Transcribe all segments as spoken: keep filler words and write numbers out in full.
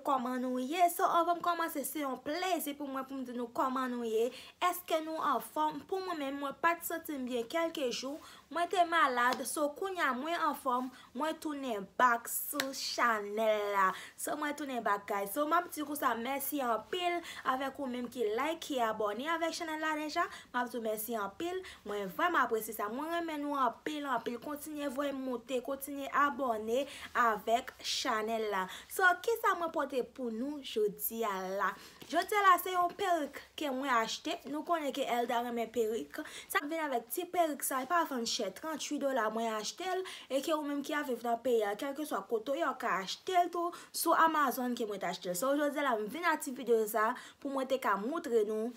Kòman nou ye? So, anvan m kòmanse, se yon plezi pou mwen pou m di nou kòman nou ye. Èske nou anfòm? Pou mwen menm, mwen pa t santi m byen kèlke jou. Mwen te malad. So, kounye a, mwen anfòm. Mwen tounen back sou chanèl la. So, mwen tounen back, guys. So, m ap di konsa, mèsi anpil avèk ou menm ki like, ki abòne avèk chanèl la deja. M ap di w mèsi anpil. Mwen vrèman apresye sa. Mwen renmen nou anpil, anpil. Kontinye voye m moute, kontinye abòne avèk chanèl la. So, kisa mwen pote pou nou jodi a la? Jodi a la, se yon perik ke mwen achte. Nou konnen ke Elda renmen perik. Sa vin avèk ti perik sa, li pa vann chè, tranntuit dola mwen achte l, e ke ou menm ki ap viv nan peyi a, kèlkeswa kote w ye, w ka achte l tou sou Amazon ke mwen te achte l. So, jodi a la, m vin ak ti videyo sa pou mwen te ka moutre nou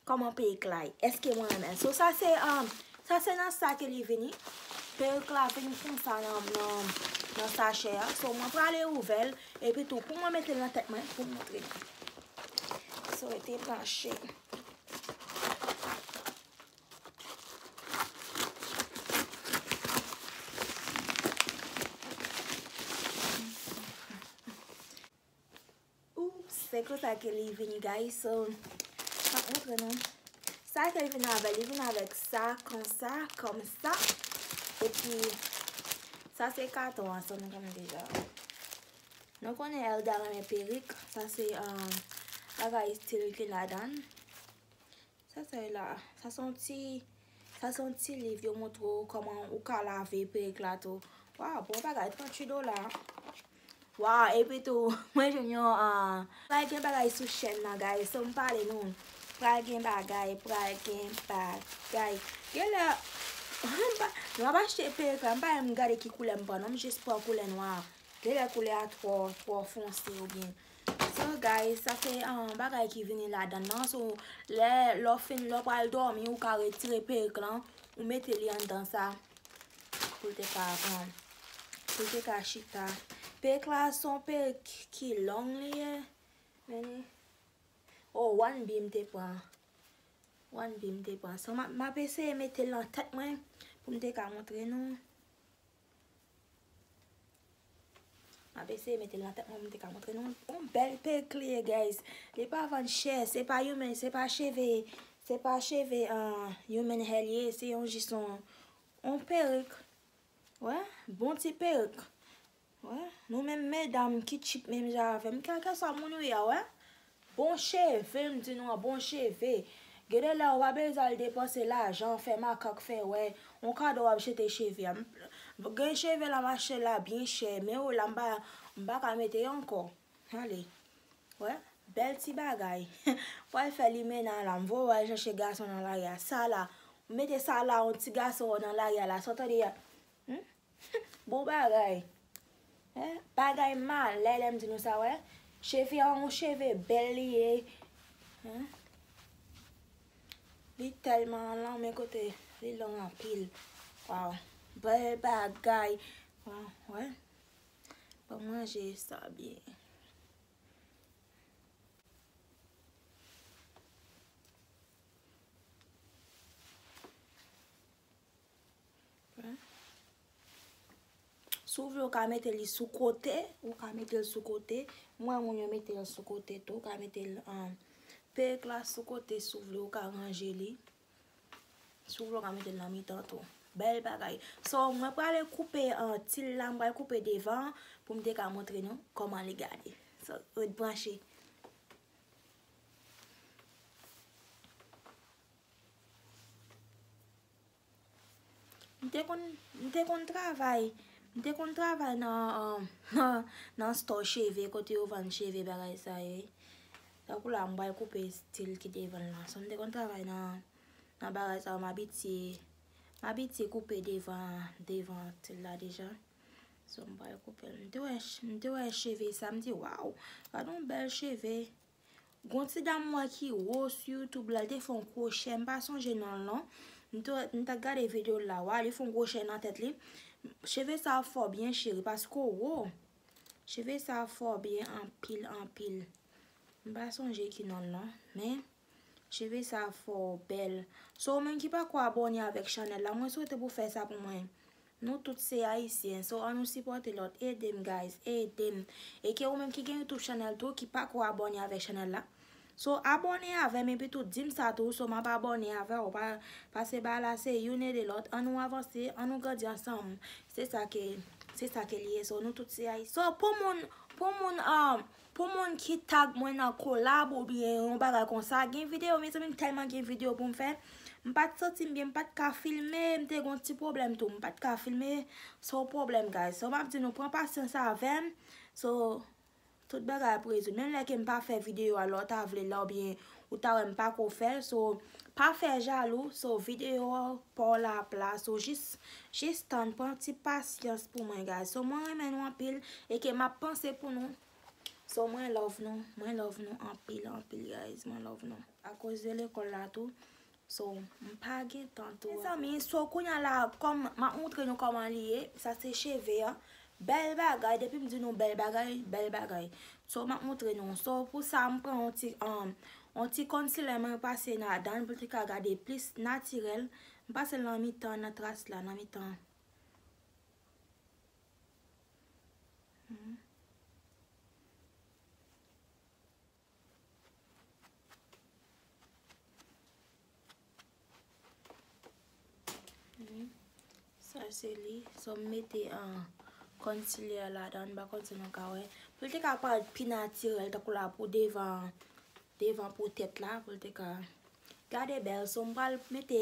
kòman perik la ye. Èske mwen renmen l? So, sa se, um, sa se nan sa ke li vini. Perik la vin konsa nan, nan, nan sachè a. So, mwen prale ouvè l, epi tou, pou mwen mete l nan tèt mwen, pou m moutre nou. So, rete branche. Oups, se konsa ke li vini, guys. So, m ap montre nou. Sa ke li vini avè, li vini avèk sa, konsa, kòmsa. Epi, sa se katon an, sa nou konnen deja. Nou konnen Elda renmen perik. Sa se, um, bagay estil ki ladan l. Sa sa ye la? Sa se yon ti, sa se yon ti liv yo montre w kòman ou ka lave perik la tou. Waw, bon bagay, tranntuit dola. Waw, epi tou, mwen jwenn yon, ah, pral gen bagay sou chèn nan, guys. So, m pale nou. Pral gen bagay, pral gen bagay. Genlè, m pa, m ap achte perik la, m pa menm gade ki koulè m pran, non, m jis pran koulè nwa. Genlè koulè a twò, twò fonse oubyen. So, guys, sa se, ah, bagay ki vini ladan nan. So, lè, lè w fin, lè w pral dòmi, ou ka retire perik lan, ou mete li anndan sa, pou l te ka, ah, pou l te ka chita. Perik la, se yon perik ki long li ye. Men li, oh, one B m te pran. One B m te pran. So, m ap, m ap eseye mete l nan tèt mwen, pou m te ka montre nou. M ap eseye mete l nan tèt mwen pou m te ka montre nou. Yon bèl perik li ye, guys. Li pa vann chè, se pa human, se pa cheve, se pa cheve, ah, human hair li ye, se yon jis yon, yon perik. Wè, bon ti perik. Wè, nou menm medam ki cheap menm jan avè m, kèlkeswa moun ou ye a, wè. Bon cheve, m di nou an, bon cheve. Gen de lè ou pa bezwen al depanse lajan, fè makak, fè wè. Yon kado w ap jete cheve a. M, gen cheve la m achte la byen chè, men yo la m pa, m pa ka mete yo ankò. Ale. Wè, bèl ti bagay. Pral fè limena la, m voye w al chèche gason nan lari a. Sa la, ou mete sa la, yon ti gason nan lari a la, sa w tande a? Hmm? Bon bagay. Hein? Bagay malè lè m di nou sa, wè. Cheve an, yon cheve bèl li ye. Hein? Li tèlman long, men kote li long anpil. Waw. Bèl bagay. Waw, wè. Bon, manje sa byen. Si w vle, ou ka mete li sou kote, ou ka mete l sou kote. M wè moun yo mete l sou kote tou, ou ka mete l, um, perik la sou kote si w vle, ou ka ranje li. Si w vle, ou ka mete l nan mitan tou. Bèl bagay. So, mwen prale koupe, uh, til la, m pral koupe devan pou m te ka montre nou kòman li gade. So, ret branche. M te konn, m te konn travay, m te konn travay nan, um, nan, nan store cheve, kote yo vann cheve, bagay sa yo. Tankou la, m pral koupe stil ki te vann lan. So, m te konn travay nan, nan bagay sa yo, m abitye, m abitye koupe devan, devan stil la deja. So, m pral koupe l. M te wè ch-, m te wè cheve sa, m di, "Waw, gade yon bèl cheve." Gon ti dam mwen ki wo sou YouTube la, li te fè yon kwochè, m pa sonje non l non. M te, m t ap gade videyo l la, wa, li fè yon kwochè nan tèt li. Cheve sa fò byen cheri, paske w wo. Cheve sa fò byen anpil, anpil. M pa sonje ki non l non, men cheve sa fò bèl. So, ou menm ki pako abòne avèk chanèl la, mwen swete pou fè sa pou mwen. Nou tout se ayisyen, so ann nou sipòte lòt. Ede m, guys, ede m. E ke ou menm ki gen YouTube channel tou, ki pako abòne avèk channel la, so abòne avè m, epi tou di m sa tou, so m ap abòne avè w. Pa, pase ba la, se youn ede lòt. Ann nou avanse, ann nou grandi ansanm. Se sa ke, se sa ke li ye. So nou tout se ayisyen. So pou moun, pou moun, um, pou moun ki tag mwen nan kolab oubyen yon bagay konsa, gen videyo, mezanmi, m tèlman gen videyo pou m fè. M pa t santi m byen, m pa t ka filme, m te gon ti pwoblèm tou, m pa t ka filme. Se yon pwoblèm, guys. So m ap di nou pran pasyans avè m. So tout bagay ap rezoud. Menm lè ke m pa fè videyo a, lè w ta vle la oubyen ou ta wè m pako fè l, so pa fè jalou. So videyo pa w la ap la, so jis, jis tann, pran ti pasyans pou mwen, guys. So mwen renmen nou anpil e ke m ap panse pou nou. So mwen love nou, mwen love nou anpil, anpil, guys, mwen love nou. Akoz de lekòl la tou, so m pa gen tan tou. Mezanmi, so kounye a la, kòm m ap montre nou kòman li ye, sa se cheve an. Bèl bagay, depi m di nou bèl bagay, bèl bagay. So m ap montre nou. So pou sa, m pran yon ti, um, yon ti concealer, mwen pase ladan l pou l te ka gade plis natirèl. M pase l nan mitan, nan tras la, nan mitan. Hmm. Hmm. Sa se li. So m mete, ah, concealer ladan, m pa konn si nou ka wè. Pou l te ka parèt pi natirèl, tankou la pou devan, devan pou tèt la, pou l te ka gade bèl. So m pral mete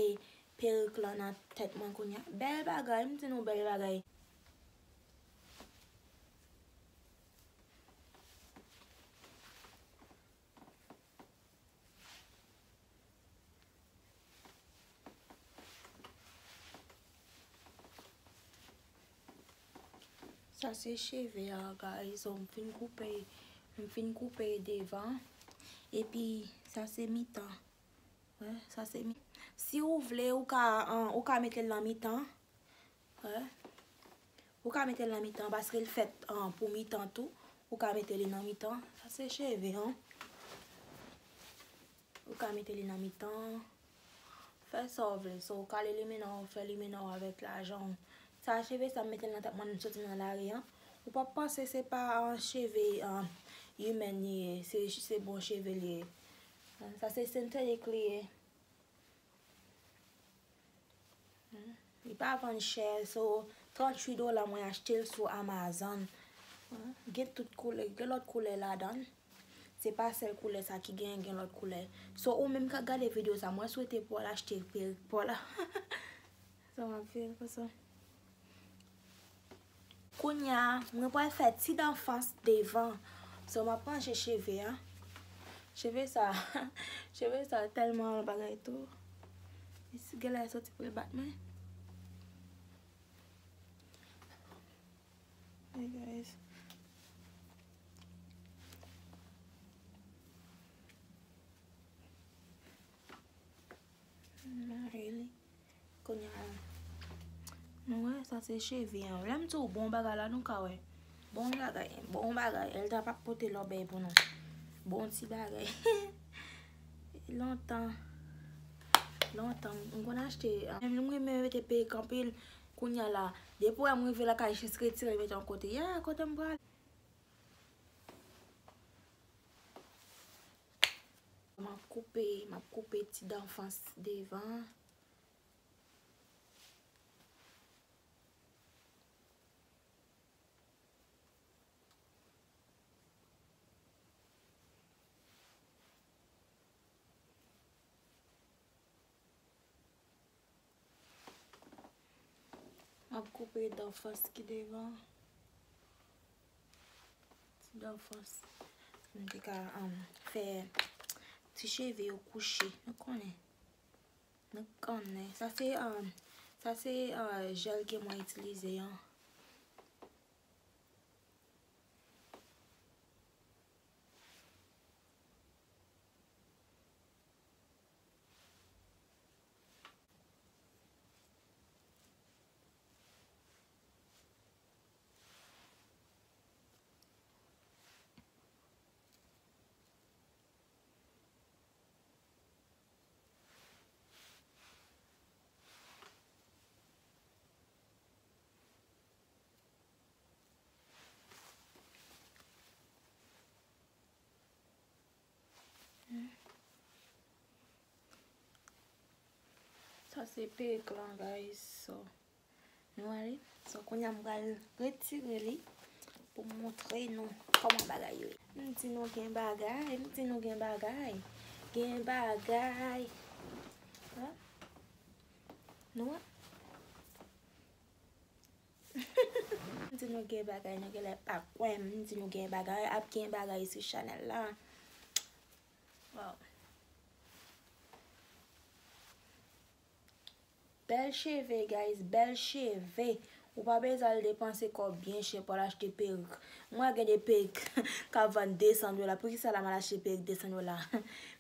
perik lan nan tèt mwen kounye a. Bèl bagay, m di nou bèl bagay. Sa se cheve a, guys. So, m fin koupe, m fin koupe devan. Epi, sa se mitan. Wè, sa se mi-, si ou vle, ou ka, an, ou ka mete l nan mitan. Wè. Ou ka mete l nan mitan paske l fèt, an, pou mitan tou. Ou ka mete li nan mitan. Sa se cheve, an. Ou ka mete li nan mitan. Fè sa w vle. So, ou ka elimine w, fè elimine w avèk lajan w. Sa cheve sa m mete l nan tèt mwen, m soti nan lari an. Ou p ap panse se pa, an, cheve, an, imèn li ye. Se, se bon cheve li ye. Sa se sentetik li ye. Li pa vann chè, so tranntuit dola mwen achte l sou Amazon. Gen tout koulè, gen lòt koulè ladan l. Se pa sèl koulè sa ki gen, gen lòt koulè. So ou menm k ap gade videyo sa, mwen swete pou w al achte perik pa w la. Sa m ap fè l konsa. Kounye a, mwen pral fè ti danfans devan. So, m ap ranje cheve a. Cheve sa, cheve sa tèlman bagay tou. Genlè soti pou l bat mwen. Hey guys. Not really. Kounye a, nou wè, sa se cheve an. Lè m di w bon bagay la, nou ka wè. Bon bagay, bon bagay. Elda p ap pote lòbèy pou nou. Bon ti bagay. Lontan, lontan, m konn achte, menm m renmen mete perik anpil. Kounye a la, depi w wè m rive lakay, jis retire l mete yon kote. Ya, kote m pral? M ap koupe, m ap koupe ti danfans devan. M ap koupe danfans ki devan. Ti danfans. M te ka, um, fè ti cheve yo kouche. Nou konnen. Nou konnen. Sa se, um, sa se, uh, jèl ke mwen itilize an. Sa se perik lan, guys. So, nou wè li. So, kounye a m pral retire li pou m montre nou kòman bagay yo ye. M di nou gen bagay, m di nou gen bagay. Gen bagay. Wè? Nou wè? M di nou gen bagay, nou genlè pa kwè m. M di nou gen bagay, ap gen bagay sou chanèl la. Wow. Bèl cheve, guys, bèl cheve. Ou pa bezwen al depanse kòb byen chè pou al achte perik. Mwen gen de perik k ap vann de san dola. Poukisa la m al achte perik de san dola?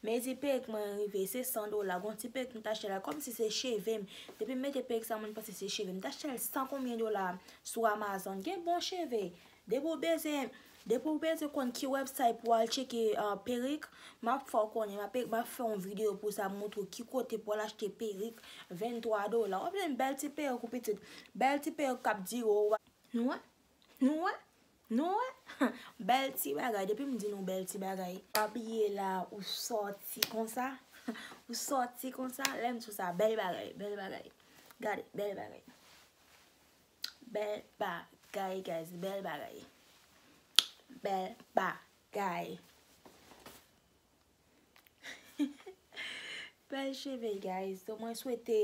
Men di perik mwen rive, se san dola. Gon ti perik m t achte la, kòmsi se cheve m. Depi m mete perik sa, moun panse se cheve m. M t achte l san konbyen dola sou Amazon. Gen bon cheve. Depi w bezwen, depi w bezwen konn ki website pou w al tcheke, ah, perik, m ap fè w konnen. M ap, m ap fè yon videyo pou sa, montre w ki kote pou w al achte perik venntwa dola. W ap jwenn bèl ti perik ou pitit. Bèl ti perik k ap dire w. Nou wè? Nou wè? Nou wè? Bèl ti bagay. Depi m di nou bèl ti bagay. W abiye la, ou sòti konsa. Ou sòti konsa. Lè m di w sa, bèl bagay, bèl bagay. Gade, bèl bagay. Bèl bagay, guys. Bèl bagay. Bèl bagay. Bèl cheve, guys. So, mwen swete,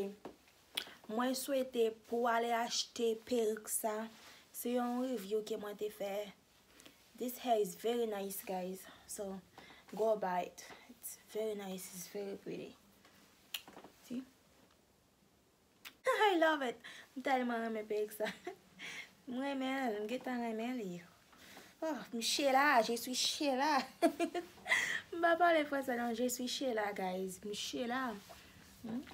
mwen swete pou w ale achte perik sa. Se yon review ke mwen te fè. This hair is very nice, guys. So, go buy it. It's very nice. It's very pretty. See? I love it. M tèlman renmen perik sa. M renmen l. M gentan renmen li. Oh, m Sheila. Je suis Sheila. M pa pale fransè non. Je suis Sheila, guys. M Sheila. Hmm?